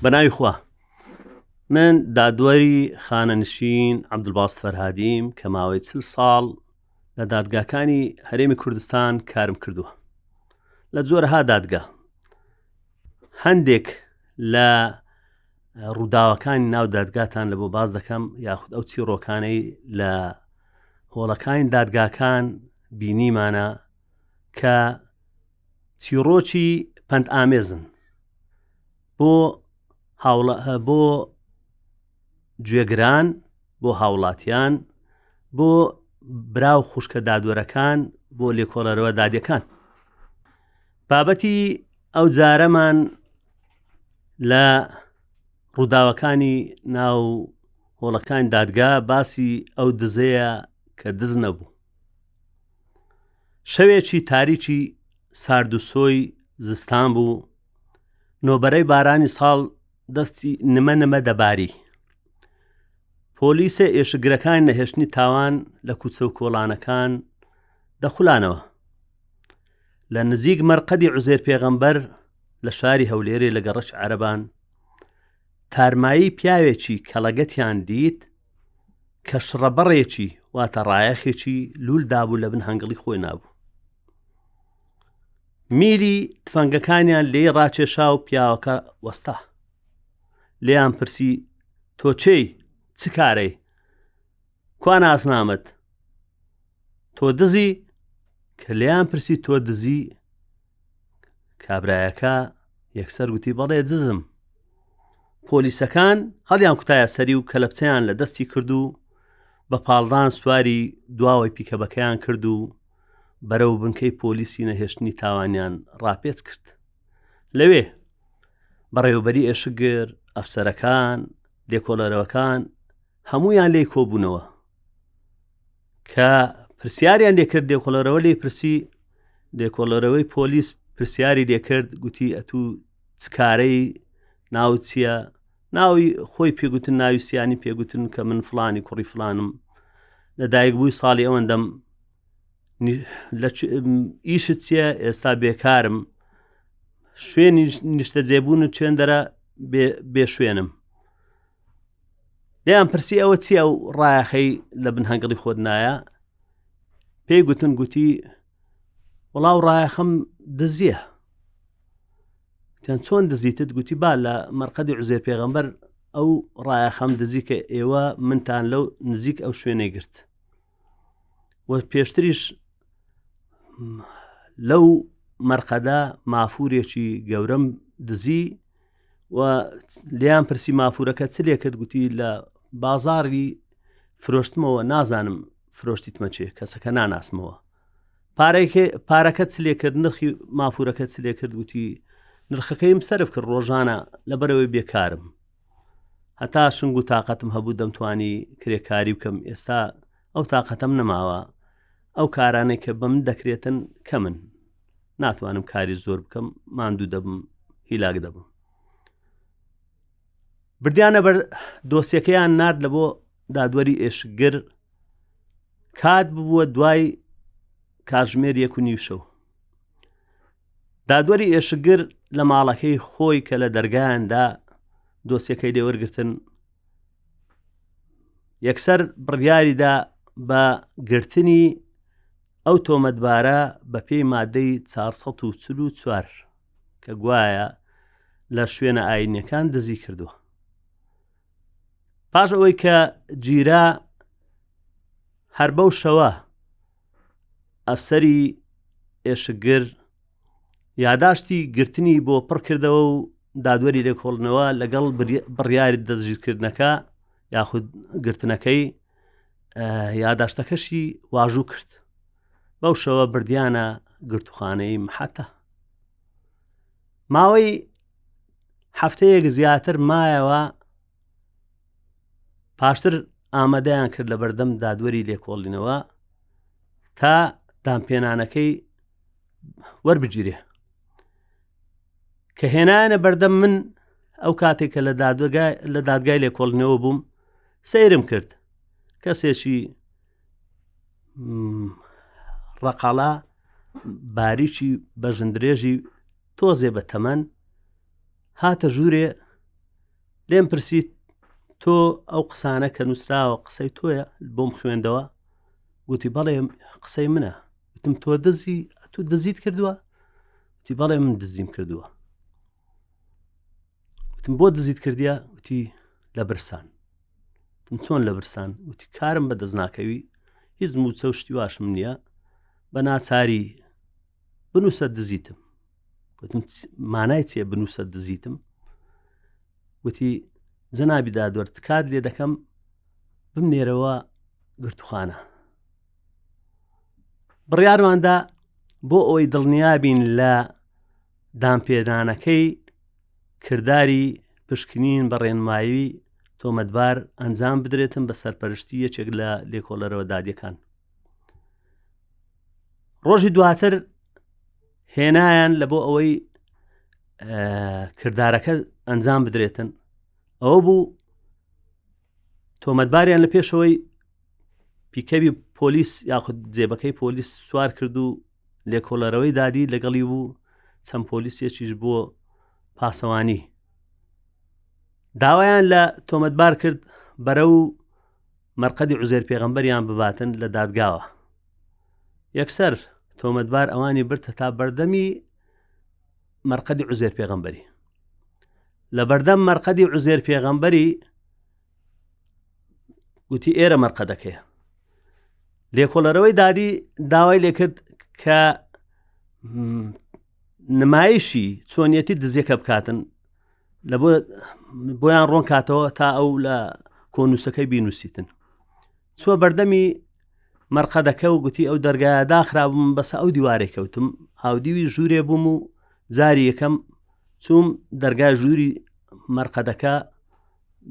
بە ناوی خوا من دادوەری خانەنشین عەبدولباست فەرهادیم کە ماوەی چل ساڵ لە دادگاکانی هەرێمی کوردستان کارم کردووە لە جۆرەها دادگا هەندێک لە ڕووداوەکانی ناو دادگاتان لە بۆ باز دەکەم یاخود ئەو چیڕۆکانەی لە هۆڵەکانی دادگاکان بینیمانە کە چیڕۆکی پەند ئامێزن بۆ بۆ گوێگران بۆ هاوڵاتیان بۆ برا و خوشکە دادوەرەکان بۆ لێکۆڵەرەوە دادەکان بابەتی ئەو جارەمان لە ڕووداوەکانی ناو هۆڵەکانی دادگا باسی ئەو دزەیە کە دز نەبوو شەوێکی تاریکی ساردوسۆی زستان بوو نۆبەرەی بارانی ساڵ دەستی نمە نمە دەباری پۆلیسە ئێشکگرەکان نەهێشتنی تاوان لە کوچە و کۆڵانەکان دەخولانەوە لە نزیک مەرقەدی عوزێر پێغەمبەر لە شاری هەولێرێ لە گەڕەکی عەرەبان تارمایی پیاوێکی کەڵەگەتیان دیت کە شڕەبەڕێکی واتە ڕایەخێکی لول دابوو لە بن هەنگڵی خۆی نابوو میری تفەنگەکانیان لێی ڕاکێشا و پیاوەکە وەستا لێیان پرسی تۆ چێی چ کارەی کوا ناسنامەت تۆ دزی کە لێیان پرسی تۆ دزی کابرایەکە یەکسەر گوتی بەڵێ دزم پۆلیسەکان هەڵیان کوتایە سەری و کەلەپچەیان لە دەستی کرد و بە پاڵدان سواری دواوەی پیکەبەکەیان کرد و بەرەو بنکەی پۆلیسی نەهێشتنی تاوانیان ڕاپێچ کرد لەوێ بەڕێوەبەری ئێشکگر ئەفسەرەکان لێکۆڵەرەوەکان هەمویان لێی کۆبوونەوە کە پرسیاریان لێکرد لێکۆڵەرەوە لێ پرسی لێکۆڵەرەوەی پۆلیس پرسیاری لێکرد گوتی ئەتوو چکارەی ناو چییە ناوی خۆی پێگوتن ناوی سیانی پێگوتن کە من فلانی کوڕی فلانم لە دایک بووی ساڵی ئەوەندەم ئیشت چییە ئێستا بێکارم شوێنی نیشتەجێبوون و چێندەرە بێ شوێنم لێیان پرسی ئەوە چییە و ڕایەخەی لە بن هەنگڵی خۆت نایە پێی گوتن گوتی وڵاو ڕایەخەم دزیە تیان چۆن دزیتت گوتی با لە مەرقەدی عزێر پێغەمبەر ئەو ڕایەخەم دزی کە ئێوە منتان لەو نزیک ئەو شوێنەی گرت و پێشتریش لەو مەرقەدا مافورێکی گەورەم دزی و لیان پرسی مافورەکە چ لێ کرد گوتی لە بازاری فرۆشتمەوە نازانم فرۆشتیتمە چێ کەسەکە ناناسمەوە پارەکە چ لێ کرد نرخی مافورەکە چ لێ کرد گوتی نرخەکەیم سەرف کرد ڕۆژانە لەبەرەوەی بێکارم هەتا شنگ و تااقەتم هەبوو دەمتوانی کرێکاری بکەم ئێستا ئەو تااقەتەم نەماوە ئەو کارانەی کە بەم دەکرێتن کەمن ناتوانم کاری زۆر بکەم ماندوو دەبم هیلاک دەبم بردیانە بەر دۆسیەکەیان نارد لە بۆ دادوەری ئێشکگر کات ببووە دوای کاتژمێر یەک و نیو شەو دادوەری ئێشکگر لە ماڵەکەی خۆی کە لە دەرگایاندا دۆسیەکەی لێوەرگتن یەکسەر بڕیاریدا بە گرتنی ئەو تۆمەتبارە بەپێی مادەی 444 کە گوایە لە شوێنە ئاینیەکان دزی کردووە پاش ئەوەی کە گیرا هەر بەو شەوە ئەفسەری ئێشکگر یاداشتی گرتنی بۆ پڕ کردەوە و دادوەری لێکۆڵنەوە لەگەڵ بڕیاری دەستگیرکردنەکە یاخود گرتنەکەی یاداشتەکەشی واژوو کرد بەو شەوە بردیانە گرتوخانەی محەتە ماوەی هەفتەیەک زیاتر مایەوە پاشتر ئامادەیان کرد لە بەردەم دادوەری لێکۆڵینەوە تا دانپێنانەکەی وەربگیرێ کە هێنایانە بەردەم من ئەو کاتێک کە لە دادگای لێکۆڵینەوە بووم سەیرم کرد کەسێکی ڕەقەڵا باریکی بەژن درێژی تۆزێ بە تەمەن هاتە ژوورێ. لێم پرسی تۆ ئەو قسانە کە نووسراوە قسەی تۆیە بۆم خوێندەوە گوتی بەڵێ قسەی منە وتم تۆ دزی تو دزیت کردووە وتی بەڵێ من دزیم کردووە وتم بۆ دزیت کردیە وتی لە برسان وتم چۆن لە برسان وتی کارم بە دەست ناکەوی هیچ موچە و شتی واشم نییە بە ناچاری بنووسە دزیتم وتم مانای چیە بنووسە دزیتم وتی جەنابی دادوەر تکات لێ دەکەم بمنێرەوە گرتوخانە بڕیارواندا بۆ ئەوەی دڵنیابین لە دانپێدانەکەی کرداری پشکنین بە ڕێنمایی تۆمەتبار ئەنجام بدرێتن بە سەرپەرشتی یەکێک لە لێکۆڵەرەوە دادیەکان. ڕۆژی دواتر هێنایان لە بۆ ئەوەی کردارەکە ئەنجام بدرێتن ئەوە بوو تۆمەتباریان لە پێشەوەی پیکەبی پۆلیس یاخود جێبەکەی پۆلیس سوار کرد و لێکۆڵەرەوەی دادی لەگەڵی بوو چەند پۆلیسێکیش بۆ پاسەوانی داوایان لە تۆمەتبار کرد بەرە و مەرقەدی عوزێر پێغەمبەریان بباتن لە دادگاوە یەکسەر تۆمەتبار ئەوانی برد هەتا بەردەمی مەرقەدی عوزێر پێغەمبەری لە بەردەم مەرقەدی عوزێر پێغەمبەری گوتی ئێرە مەرقەدەکەیە لێکۆڵەرەوەی دادی داوای لێکرد کە نمایشی چۆنیەتی دزیەکە بکاتن لە بۆ بۆیان ڕۆن کاتەوە تا ئەو لە کۆنووسەکەی بینوسیتن چوە بەردەمی مەرقەدەکە و گوتی ئەو دەرگایە داخرابووم بەسە ئەو دیوارێک کەوتم ئاودیوی ژوورێ بووم و جاری یەکەم چوم دەرگای ژووری مەرقەدەکە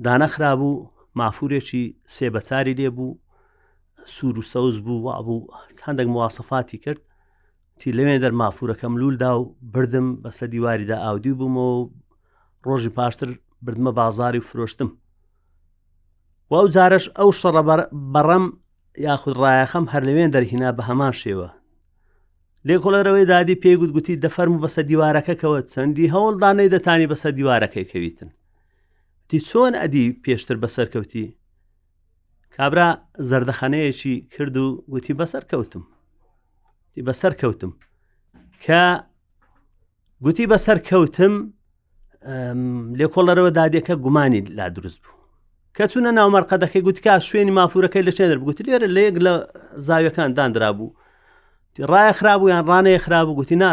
دانەخرابوو مافورێکی سێ بەچاری لێ بوو سوور و سەوز بوو وابوو هەندێک موواسەفاتی کرد تی لەوێ دەر مافورەکەم لول دا و بردم بەسە دیواریدا ئاودی بوومەوە و ڕۆژی پاشتر بردمە بازاری و فرۆشتم و ئەو جارش ئەو شەڕە بەڕەم یاخود ڕایەخەم هەر لەوێن دەرهینا بە هەمان شێوە لێکۆڵەرەوەی دادی پێی گوت گوتی دەفەرمو بەسە دیوارەکەکەوە چەندی هەوڵدانەی دەتانی بەسە دیوارەکەی کەویتن تی چۆن ئەدی پێشتر بەسەر کەوتی کابرا زەردەخەنەیەکی کرد و وتی بەسەر کەوتم بەسەر کەوتم کە گوتی بەسەر کەوتم لێکۆڵەرەوە دادەکە گومانی لا دروست بوو کە چوونە ناو مەرقەدەکەی گوتکە شوێنی مافورەکەی لە چێنەر بگوتی لێرە لە یەک لە زاویەکان دانرا بوو ڕایە خرابوو یان ڕانەیە خرابوو گوتی نا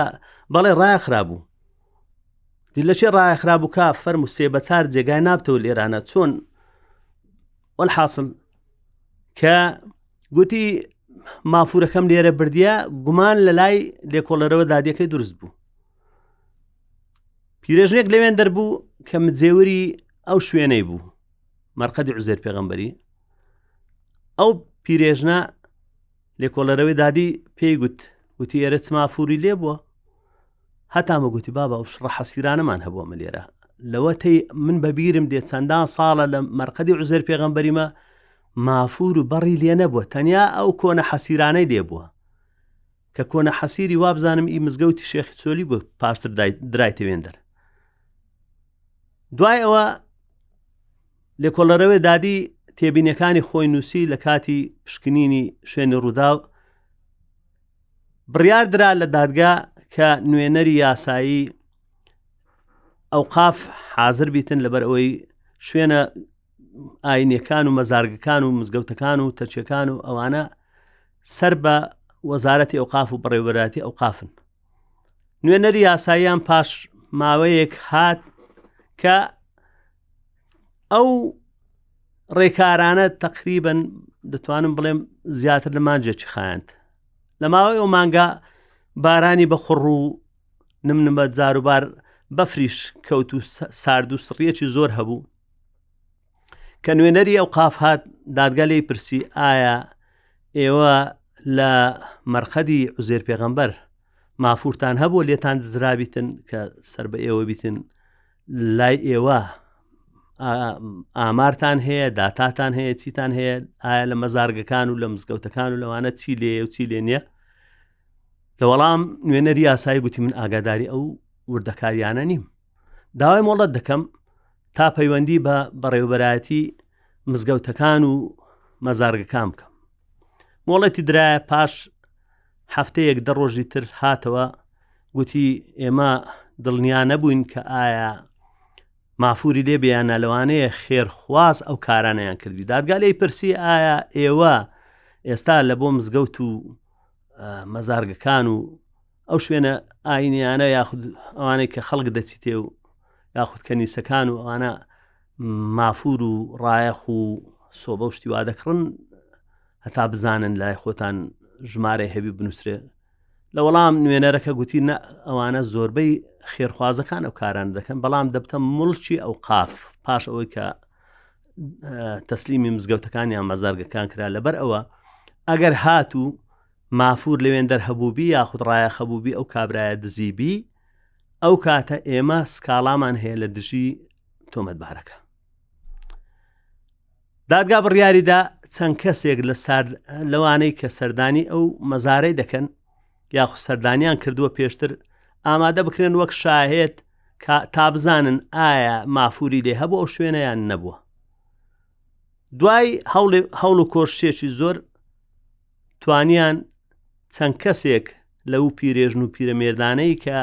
بەڵێ ڕایە خرابوو دی لە چێ ڕایە خرابوو کا فەرم و سێ بەچار جێگای نابتەوە لێرانە چۆن وەلحاصل کە گوتی مافورەکەم لێرە بردیە گومان لە لای لێکۆڵەرەوە دادیەکەی دروست بوو پیرێژنێک لەوێن دەربوو کە مجێوری ئەو شوێنەی بوو مەرقەدی عزێر پێغەمبەری ئەو پیرێژنە لێکۆڵەرەوەی دادی پێی گوت وتی ئێرە چ مافوری لێ بووە هەتا مە گوتی بابا ئەو شڕە حەسیرانەمان هەبووە من لێرە لەوەتەی من بەبیرم دێ چەندان ساڵە لە مەرقەدی عوزێر پێغەمبەریمە مافور و بەڕی لێ نەبووە تەنیا ئەو کۆنە حەسیرانەی لێ بووە کە کۆنە حەسیری وابزانم ئی مزگەوتی شێخی چۆلی بوو پاشتر درایتەوێن دەر دوای ئەوە لێکۆڵەرەوەی دادی تێبینیەکانی خۆی نووسی لە کاتی پشکنینی شوێنی ڕووداو بڕیار درا لە دادگا کە نوێنەری یاسایی ئەوقاف حاضر بیتن لەبەر ئەوەی شوێنە ئاینەکان و مەزارگەکان و مزگەوتەکان و تەچەکان و ئەوانە سەر بە وەزارەتی ئەوقاف و بەڕێوەبەراتی ئەوقافن نوێنەری یاساییان پاش ماوەیەک هات کە ئەو ڕێکارانە تقریبن دەتوانم بڵێم زیاتر لە مانجێکی خایەند لە ماوەی ئەو مانگە بارانی بە خوڕ و نمنمە جاروبار بەفریش کەوت و سارد و سڕیەکی زۆر هەبوو کە نوێنەری ئەو قاف هات دادگا لێی پرسی ئایا ئێوە لە مەرقەدی عوزێر پێغەمبەر مافورتان هەبوو لێتان دزرابیتن کە سەر بە ئێوە بیتن لای ئێوە ئامارتان هەیە داتاتان هەیە چیتان هەیە ئایا لە مەزارگەکان و لە مزگەوتەکان و لەوانە چی لێ و چی لێ نییە لە وەڵام نوێنەری یاسایی گوتی من ئاگاداری ئەو وردەکاریانە نیم داوای مۆڵەت دەکەم. تا پەیوەندی بە بەڕێوبەرایەتی مزگەوتەکان و مەزارگەکان بکەم مۆڵەتی درایە پاش هەفتەیەک دە ڕۆژی تر هاتەوە گوتی ئێمە دڵنیا نەبووین کە ئایا مافوری لێ بیانە لەوانەیە خێرخواز ئەو کارانیان کردی دادگا لێی پرسی ئایا ئێوە ئێستا لە بۆ مزگەوت و مەزارگەکان و ئەو شوێنە ئاینیانە یاخود ئەوانەی کە خەڵک دەچیتێ و یاخود کەنیسەکان و ئەوانە مافور و ڕایەخ و سۆبە و شتی وا دەکڕن هەتا بزانن لای خۆتان ژمارەی هەبی بنووسرێ لە وەڵام نوێنەرەکە گوتی نە ئەوانە زۆربەی خێرخوازەکان ئەو کاران دەکەن بەڵام دەبتە مڵکی ئەو قاف پاش ئەوەی کە تەسلیمی مزگەوتەکان یان مەزارگەکان کرا لەبەر ئەوە ئەگەر هاتوو مافور لەوێندەر هەبووبی یاخود ڕایە خەبووبی ئەو کابرایە دزیبی ئەو کاتە ئێمە سکاڵامان هەیە لە دژی تۆمەتبارەکە دادگا بڕیاریدا چەند کەسێک لە لەوانەی کە سەردانی ئەو مەزارەی دەکەن یاخود سەردانیان کردووە پێشتر ئامادە بکرێن وەک شاهێت تا بزانن ئایا مافوری لێ هەبوو ئەو شوێنەیان نەبووە دوای هەوڵ و کۆششێکی زۆر توانیان چەند کەسێک لەو پیرێژن و پیرەمێردانەی کە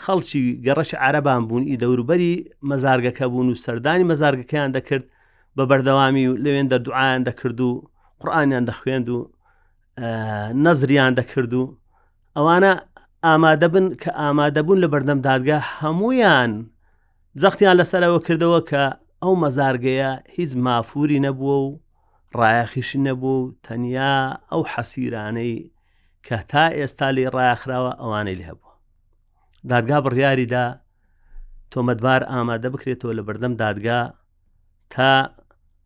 خەڵکی گەڕەکی عەرەبان بوون ئی دەوروبەری مەزارگەکە بوون و سەردانی مەزارگەکەیان دەکرد بە بەردەوامی و لەوێن دەردوعایان دەکرد و قورآانیان دەخوێند و نەزریان دەکرد و ئەوانە ئامادەبن کە ئامادەبوون لە بەردەم دادگا هەمویان جەختیان لەسەرەوە کردەوە کە ئەو مەزارگەیە هیچ مافوری نەبووە و ڕایەخیشی نەبوو و تەنیا ئەو حەسیرانەی کە تا ئێستا لێی ڕایەخراوە ئەوانەی لێ هەبووە دادگا بڕیاریدا تۆمەتبار ئامادە بکرێتەوە لە بەردەم دادگا تا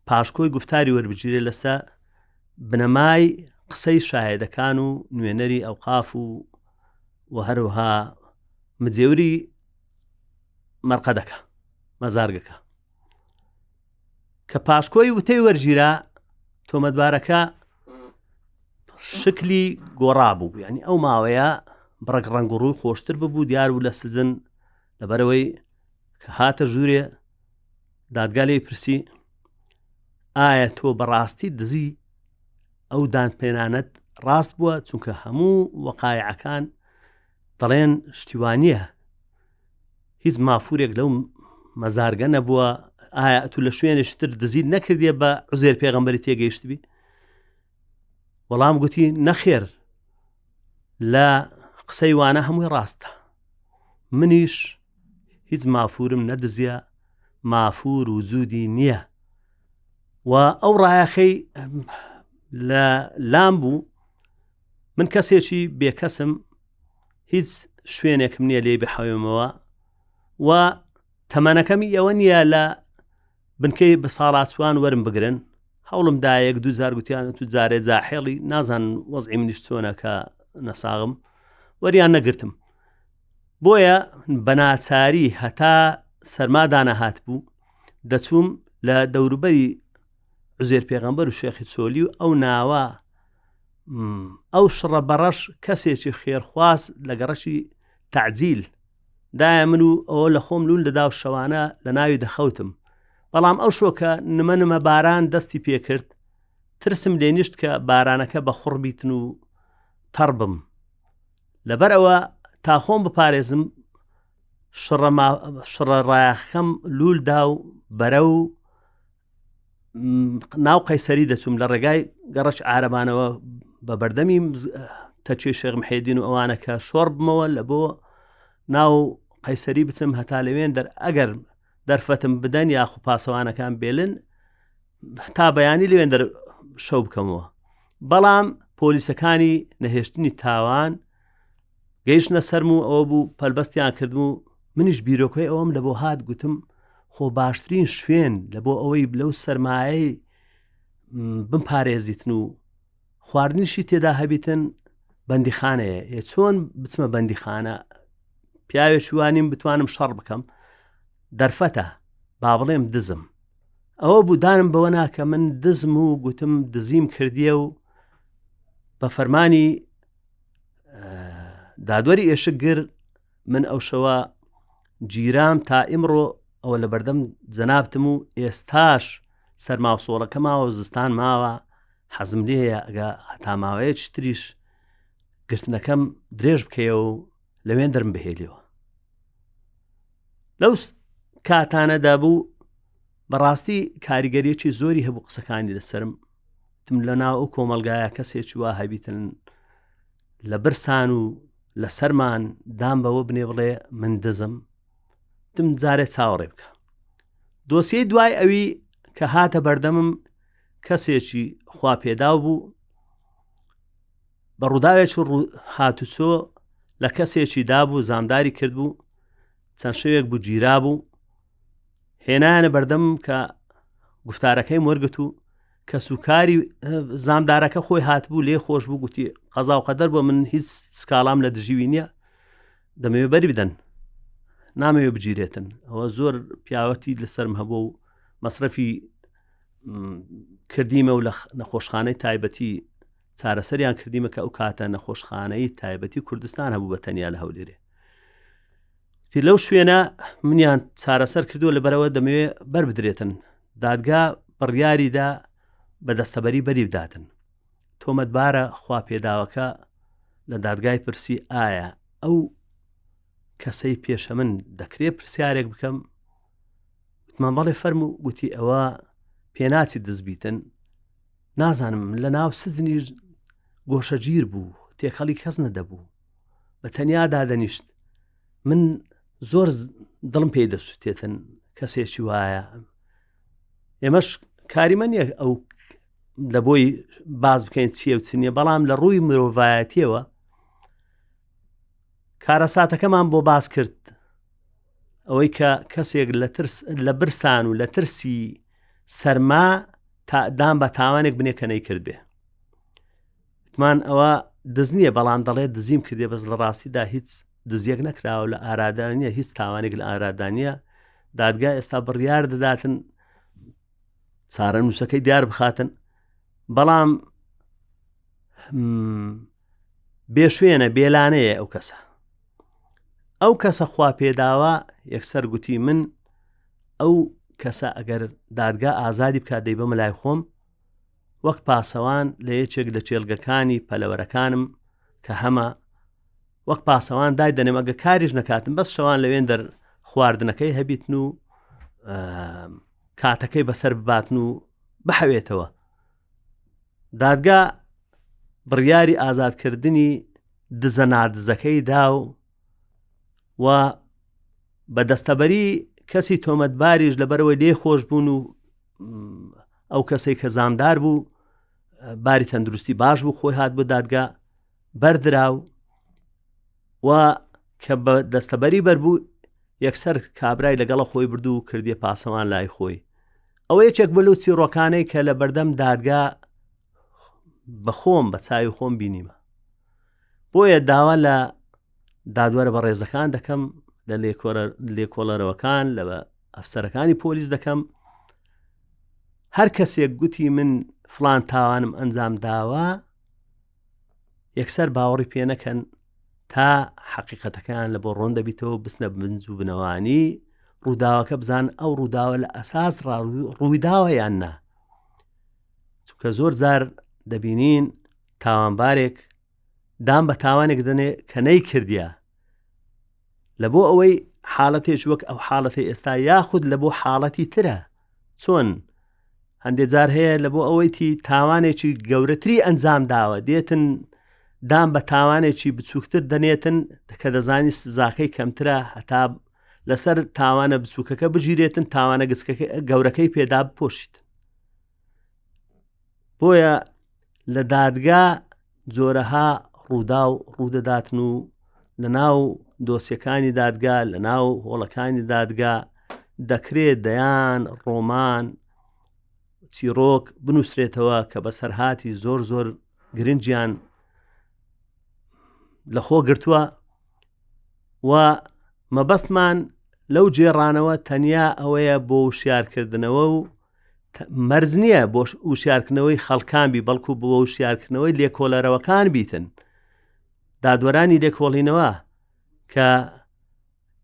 پاشکۆی گفتاری وەربگیرێ لەسە بنەمای قسەی شاهێدەکان و نوێنەری ئەوقاف و و هەروها مجێوری مەرقەدەکە مەزارگەکە کە پاشکۆی وتەی وەرگیرا تۆمەتبارەکە شکلی گۆڕا بوو یعنی ئەو ماوەیە بڕێک ڕەنگ و ڕووی خۆشتر ببوو دیار بوو لە سجن لەبەرەوەی کە هاتە ژوورێ دادگا لێی پرسی ئایا تۆ بەڕاستی دزی ئەو دانپێنانەت ڕاست بووە چونکە هەموو وەقایعەکان دەڵێن شتیوانە هیچ مافورێک لەو مەزارگە نەبووە ئایا ئەتو لە شوێنێکی تر دزیت نەکردیە بە عوزێر پێغەمبەری تێگەیشتبی وەڵام گوتی نەخێر لە قسەی وانە هەمووی ڕاستە منیش هیچ مافورم نەدزیە مافور و جوودی نییە و ئەو ڕایەخەی لە لام بوو من کەسێکی بێکەسم هیچ شوێنێکم نییە لێی بحەوێمەوە و تەمەنەکەمی ئەوە نییە لە بنکەی بە ساڵاچوان وەرم بگرن هەوڵم دایەک دوو جار گوتیان تو جارێ جاحێڵی نازان وەزعی منیش چۆنە کە نەساغم وەریان نەگرتم بۆیە بەناچاری هەتا سەرمادانە هاتبوو دەچووم لە دەوروبەری عزێر پێغەمبەر و شێخی چۆلی و ئەو ناوە ئەو شڕە بەڕەش کەسێکی خێرخواز لە گەڕەکی تەعجیل دایە من و ئەوە لە خۆم لون دەدا و شەوانە لە ناوی دەخەوتم بەڵام ئەو شۆکە نمە نمە باران دەستی پێکرد ترسم لێنیشت کە بارانەکە بە خوڕ بیتن و تەڕ بم لەبەر ئەوە تا خۆم بپارێزم شڕە ڕایەخەکەم لول دا و بەرە و ناو قەیسەری دەچوم لە ڕێگای گەڕەک عارەبانەوە بە بەردەمی تەچێ شێخ محێدین و ئەوانە کە شۆڕ بمەوە لە بۆ ناو قەیسەری بچم هەتا لەوێن دەر ئەگەر دەرفەتم بدەن یاخو پاسەوانەکان بێلن تا بەیانی لەوێن دەر شەو بکەمەوە بەڵام پۆلیسەکانی نەهێشتنی تاوان گەیشتنە سەرم و ئەوە بوو پەلبەستیان کردم و منیش بیرۆکەی ئەوەم لە بۆ هات گوتم خۆ باشترین شوێن لە بۆ ئەوەی لەو سەرمایەی بمپارێزیتن و خواردنیشی تێدا هەبیتن بەندیخانەیە ئێ چۆن بچمە بەندیخانە پیاوێ شوانیم بتوانم شەڕ بکەم دەرفەتە با بڵێم دزم ئەوە بوو دانم بەوە ناکە من دزم و گوتم دزیم کردیە و بە فەرمانی دادوەری ئێشکگر من ئەو شەوە گیرام تا ئیمڕۆ. ئەوە لە بەردەم جەنابتم و ئێستاش سەرما و سۆڵەکە ماوە زستان ماوە حەزم لێیە ئەگە هەتا ماوەیەکی تریش گرتنەکەم درێژ بکەیەوە و لەوێن دەرم بهێلیەوە لەو کاتانەدا بوو بەڕاستی کاریگەریەکی زۆری هەبوو قسەکانی لەسرم تم لە ناو ئەو کۆمەلگایە کەسێکی وا هەبیتن لە برسان و لە سەرمان دام بەوە بنێ بڵێ من دزم تم جارێ چاوەڕێ بکە دۆسیەی دوای ئەوی کە هاتە بەردەمم کەسێکی خوا پێداو بوو بە ڕووداوێکی هاتوچۆ لە کەسێکی دابوو زامداری کردبوو چەند شەوێک بوو گیرا بوو هێنایانە بەردەم کە گفتارەکەی وەرگت و کەسوکاری زامدارەکە خۆی هاتبوو لێ خۆش بوو گوتی قەزا و قەدەر بۆ من هیچ سکاڵام لە دژیوی نییە دەمەوێ بەری بدەن نامەوێ بگیرێتن ئەوە زۆر پیاوەتی لەسەرم هەبوو و مەصرفی کردیمە و لە نەخۆشخانەی تایبەتی چارەسەریان کردیمە کە ئەو کاتە نەخۆشخانەی تایبەتی کوردستان هەبوو بە تەنیا لە هەولێرێ تی لەو شوێنە منیان چارەسەر کردووە لە بەرەوە دەمەوێ بەر بدرێتن دادگا بڕیاریدا بە دەستەبەری بەری بداتن تۆمەتبارە خوا پێداوەکە لە دادگای پرسی ئایا ئەو کەسەی پێشە من دەکرێت پرسیارێک بکەم وتمان بەڵێ فەرموو گوتی ئەوە پێناچی دزبیتن نازانم لە ناو سجنی گۆشەگیر بوو تێکەڵی کەس نەدەبوو بە تەنیا دادەنیشت من زۆر دڵم پێی دەسووتێتن کەسێکی وایە ئێمەش کاریمە نییە ئەو لە بۆی باز بکەین چیە و چ نییە بەڵام لە ڕووی مرۆڤایەتیەوە کارەساتەکەمان بۆ باس کرد ئەوەی کە کەسێک لە ترس لە برسان و لە ترسی سەرما دام بە تاوانێک بنێ کە نەیکرد بێ وتمان ئەوە دز نییە بەڵام دەڵێت دزیم کردێ بەس لە ڕاستیدا هیچ دزیەک نەکراوە لە ئارادا نییە هیچ تاوانێک لە ئارادا نییە دادگا ئێستا بڕیار دەداتن چارەنووسەکەی دیار بخاتن بەڵام بێشوێنە بێلانەیە ئەو کەسە ئەو کەسە خوا پێداوە یەکسەر گوتی من ئەو کەسە ئەگەر دادگا ئازادی بکات دەیبەمە لای خۆم وەک پاسەوان لە یەکێک لە کێڵگەکانی پەلەوەرەکانم کە هەمە وەک پاسەوان دای دەنێم ئەگە کاریش نەکاتم بەس شەوان لەوێن دەر خواردنەکەی هەبیتن و کاتەکەی بەسەر بباتن و بحەوێتەوە دادگا بڕیاری ئازادکردنی دزە نادزەکەی دا و و بە دەستەبەری کەسی تۆمەتباریش لەبەرەوەی لێ خۆش بوون و ئەو کەسەی کە زامدار بوو باری تەندروستی باش بوو خۆی هات بۆ دادگا بەردرا و و کە بە دەستەبەری بەربوو یەکسەر کابرای لەگەڵە خۆی بردو و کردیە پاسەوان لای خۆی ئەوە یەکێک بە لەو چیڕۆکانەی کە لە بەردەم دادگا بەخۆم بە چاوی خۆم بینیمە بۆیە داوا لە دادوەرە بەڕێزەکان دەکەم لە لێکۆڵەرەوەکان لە ئەفسەرەکانی پۆلیس دەکەم هەر کەسێک گوتی من فلان تاوانم ئەنجام داوە یەکسەر باوەڕی پێ نەکەن تا حەقیقەتەکەیان لە بۆ ڕۆن دەبیتەوە بچنە بنج و بنەوانی ڕووداوەکە بزان ئەو ڕووداوە لە ئەساس ڕوویداوە یان نا چونکە زۆر جار دەبینین تاوانبارێک دام بە تاوانێک دەنێ کە نەیکردە لە بۆ ئەوەی حاڵەتێک وەک ئەو حاڵەتی ئێستا یاخود لە بۆ حاڵەتی ترە چۆن هەندێک جار هەیە لە بۆ ئەوەی تی تاوانێکی گەورەتری ئەنجام داوە دێتن دام بە تاوانێکی بچووکتر دەنێتن کە دەزانی سزاکەی کەمترە هەتا لەسەر تاوانە بچووکەکە بگیرێتن تاوانە گچکەکە گەورەکەی پێدا بپۆشیت بۆیە لە دادگا جۆرەها ڕووداو ڕوودەداتن و لە ناو دۆسیەکانی دادگا لە ناو هۆڵەکانی دادگا دەکرێت دەیان ڕۆمان چیرۆک بنووسرێتەوە کە بەسەرهاتی زۆر زۆر گرنگیان لەخۆ گرتووە و مەبەستمان لەو جێڕانەوە تەنیا ئەوەیە بۆ وشیارکردنەوە و مەرج نییە بۆ وشیارکردنەوەی خەڵکان بی بەڵکو بۆ وشیارکردنەوەی لێکۆلەرەوەکان بیتن دادوەرانی لێکۆڵینەوە کە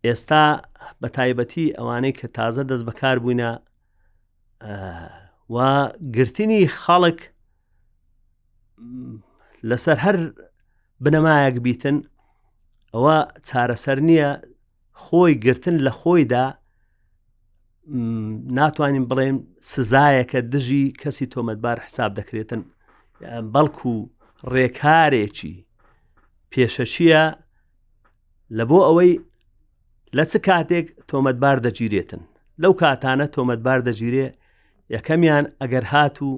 ئێستا بە تایبەتی ئەوانەی کە تازە دەست بەکار بووینە و گرتنی خەڵک لەسەر هەر بنەمایەک بیتن ئەوە چارەسەر نییە خۆی گرتن لە خۆیدا ناتوانین بڵێن سزایەکە دژی کەسی تۆمەتبار حساب دەکرێتن بەڵکو ڕێکارێکی پێشەچیە لە بۆ ئەوەی لە چ کاتێک تۆمەتبار دەگیرێتن لەو کاتانە تۆمەتبار دەگیرێ یەکەمیان ئەگەر هات و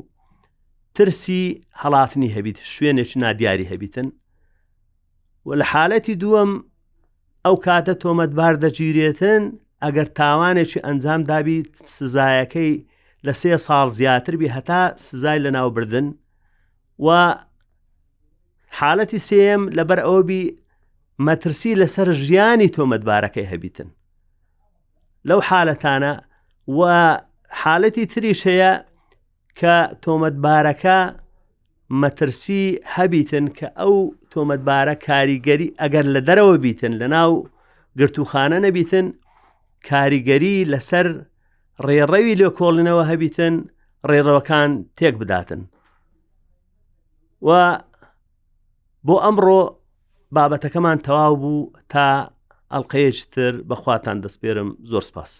ترسی هەڵاتنی هەبیت شوێنێکی نادیاری هەبیتن و لە حالەتی دووەم ئەو کاتە تۆمەتبار دەگیرێتن ئەگەر تاوانێکی ئەنجام دابی سزایەکەی لە سێ ساڵ زیاتر بی هەتا سزای لە ناوبردن و حالەتی سێم لەبەر ئەوە بی مەترسی لەسەر ژیانی تۆمەتبارەکەی هەبیتن لەو حالەتانە و حالەتی تریش هەیە کە تۆمەتبارەکە مەترسی هەبیتن کە ئەو تۆمەتبارە کاریگەری ئەگەر لە دەرەوە بیتن لە ناو گرتوخانە نەبیتن کاریگەری لەسەر ڕێڕەوی لێکۆڵینەوە هەبیتن ڕێڕەوەکان تێک بداتن و بۆ ئەمڕۆ بابەتەکەمان تەواو بوو تا ئەڵلقەیەکی تر بەخواتان دەسپێرم زۆر سپاس.